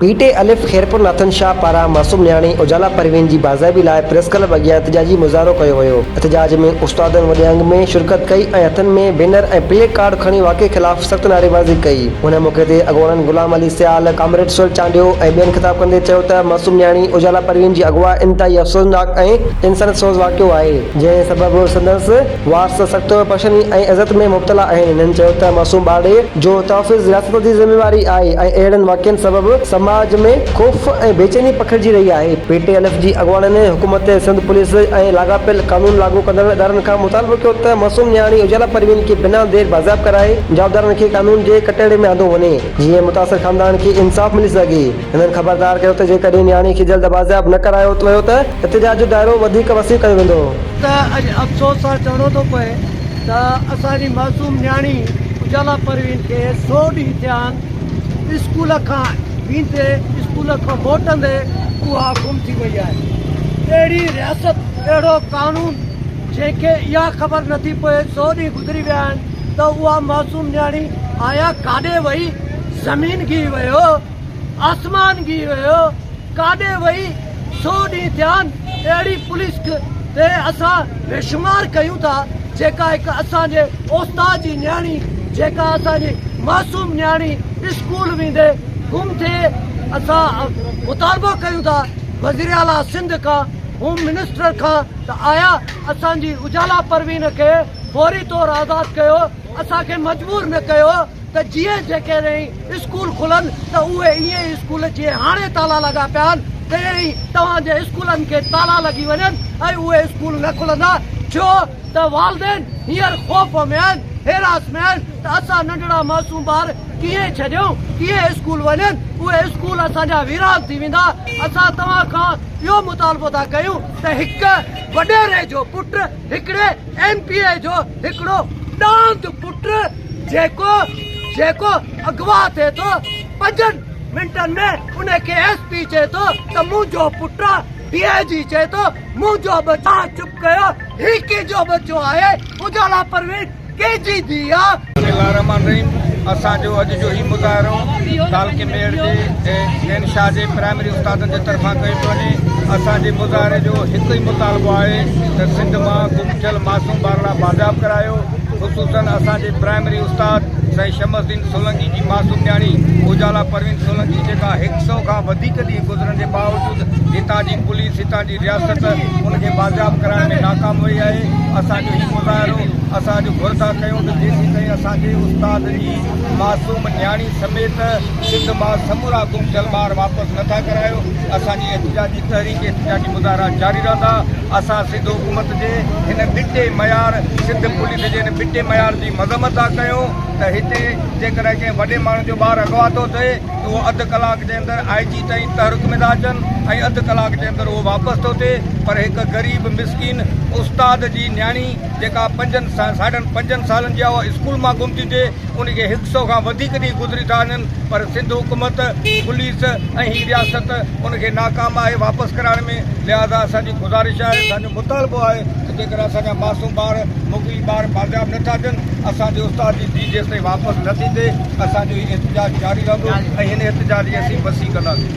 P ٽي الف خيرپور ناٿن شاهه پاران معصوم نياڻي اجالا پروين جي بازيابي لاء پريس ڪلب اڳيان احتجاجي مظاهرو ڪيو ويو. احتجاج ۾ استادن وڏي انگ ۾ شرڪت ڪئي ۽ هٿن ۾ بينر ۽ پلي ڪارڊ کڻي واقعي خلاف سخت نعريبازي ڪئي. ان موقعي تي اڳواڻن غلام علي سيال، ڪامريڊ سهيل چانڊيو ۽ ٻين خطاب ڪندي چيو ته معصوم نياڻي اجالا پروين جي اغوا انتهائي افسوسناڪ ۽ انسانيت سوز واقعو آهي، جنهن سبب سندس وارث سخت پريشاني ۽ اذيت ۾ مبتلا آهن. هنن چيو ته معصوم ٻارڙي جو تحفظ رياست جي ذميواري آهي ۽ اهڙن واقعن سبب سماج ۾ خوف ۽ بيچيني پکڙجي رهي آهي. پي ٽي الف جي اڳواڻن حڪومت، سنڌ پوليس ۽ لاڳاپيل قانون لاڳو ڪندڙ ادارن کان مطالبو ڪيو ته معصوم نياڻي اجالا پروين کي بنا دير بازياب ڪرائي جوابدارن کي قانون جي ڪٽهڙي ۾ آندو وڃي جيئن متاثر خاندان کي انصاف ملي سگهي. هنن خبردار ڪيو ته جيڪڏهن نياڻي کي جلد بازياب نه ڪرايو ويو ته احتجاج جو دائرو وڌيڪ وسيع ڪيو ويندو. ته اڄ افسوس سان چوڻو ٿو پئي ته اسان جي معصوم نياڻي اجالا پروين کي سو ڏينهن ٿيا آهن اسڪول کان ويندي اسڪول کان موٽندي اها گم ٿي وئي آهي اهڙي رياست اهڙو قانون جنهن کي اها خبر نٿي پئي سو ڏينهن گذري ويا آهن ته اها معصوم نياڻي آيا ڪاڏي وئي زمين گهي ويو آسمان گهي ويو ڪاڏي وئي سو ڏينهن ٿيا آهن اهڙي پوليس تي اسان بيشمار ڪيون ٿا جيڪا هڪ اسان جي اوستاد جي نياڻي جيڪا اسان جي معصوم نياڻي اسڪول ويندي گم ٿئي اسان مطالبو ڪيون ٿا وزير اعليٰ سنڌ کان هوم منسٽر کان ته آيا اسان جي اجالا پروين کي فوري طور آزاد ڪيو اسان کي مجبور نه ڪيو ته جيئن جيڪڏهن اسڪول کلن ته اهي ائين ئي اسڪول جيئن هاڻي تالا لڳا پيا آهن تيئن ئي توهان جي اسڪولن کي تالا لڳي وڃن ۽ اهي اسڪول نه کلندا ڇو ته والدين هينئر خوف ۾ آهن هراس ۾ آهن ته اسان ننڍڙا معصوم ٻار ڪيئن ڇڏيون ڪيئن اسڪول وڃن اهي اسڪول اسان جا ويران ٿي ويندا اسان توهان کان اهو مطالبو ٿا ڪيون ته هڪ وڏيري جو پٽ هڪڙي ايم پي اي جو هڪڙو ڏاند پٽ جيڪو جيڪو اغوا ٿئي ٿو پنجن منٽن ۾ ان کي ايس پي چئي ٿو ته منهنجو پٽ آ ڊي I جي چئي ٿو منهنجو ٻچو آ چپ ڪيو هي ڪنهن جو ٻچو آهي اجالا پروين ڪنهن جي ڌيء آ. بسم الله الرحمٰن الرحيم اسان جو اڄ جو هي مظاهرو تعلقي ميهڙ جي زين شاهه جي پرائمري استادن جي طرفان ڪيو پيو وڃي اسان جي مظاهري جو هڪ ئي مطالبو آهي ته سنڌ مان گم ٿيل معصوم ٻارڙا بازياب ڪرايو خصوصن اسان جي پرائمري استاد سائين شمس الدين سولنگي جي معصوم نياڻي اجالا پروين سولنگي جيڪا هڪ سئو کان وڌيڪ ڏينهن گذرڻ جي باوجود هتان جي پوليس هتان جي رياست ان کي بازياب ڪرائڻ ۾ ناڪام وئي آهي اسان جو هي مظاهرو اسان اڄ گهر ٿا ڪيون ته جيسين تائين اسان جي استاد جي معصوم نياڻي سميت سنڌ مان سمورا گم ٿيل ٻار واپس نٿا ڪرايو اسان جي احتجاجي تحريڪ احتجاجي مظاهرا جاري رهندا. اسان سنڌ حڪومت جي هن ٻٽي معيار، سنڌ پوليس جي هن ٻٽي معيار جي مذمت ٿا ڪيون ته هتي جيڪڏهن ڪنهن وڏي ماڻهو جو ٻار اغوا ٿو ٿئي ته اهو اڌ ڪلاڪ جي اندر آء جي تائين تحرڪ ۾ ٿا اچن ۽ اڌ ڪلاڪ جي اندر اهو واپس ٿو ٿئي پر هڪ غريب مسڪين استاد جي نياڻي جيڪا پنجن ساڍن پنجن سالن جي آهي اها اسڪول مان گم ٿي ٿئي ان کي هڪ سئو کان وڌيڪ ڏينهن گذري ٿا وڃن پر سنڌ حڪومت، پوليس ۽ هي رياست ان کي ناڪام آهي واپس ڪرائڻ ۾ لهذا اسان جي گذارش آهي اسان جو مطالبو آهي ته جيڪڏهن اسان جا معصوم ٻار مغوي ٻار بازياب نه ٿا ٿين اسان جي استاد جي ڌيء جيستائين واپس نه ٿي ٿئي اسان جو هي احتجاج جاري رهندو ۽ هن احتجاج کي اسين وسيع ڪنداسين.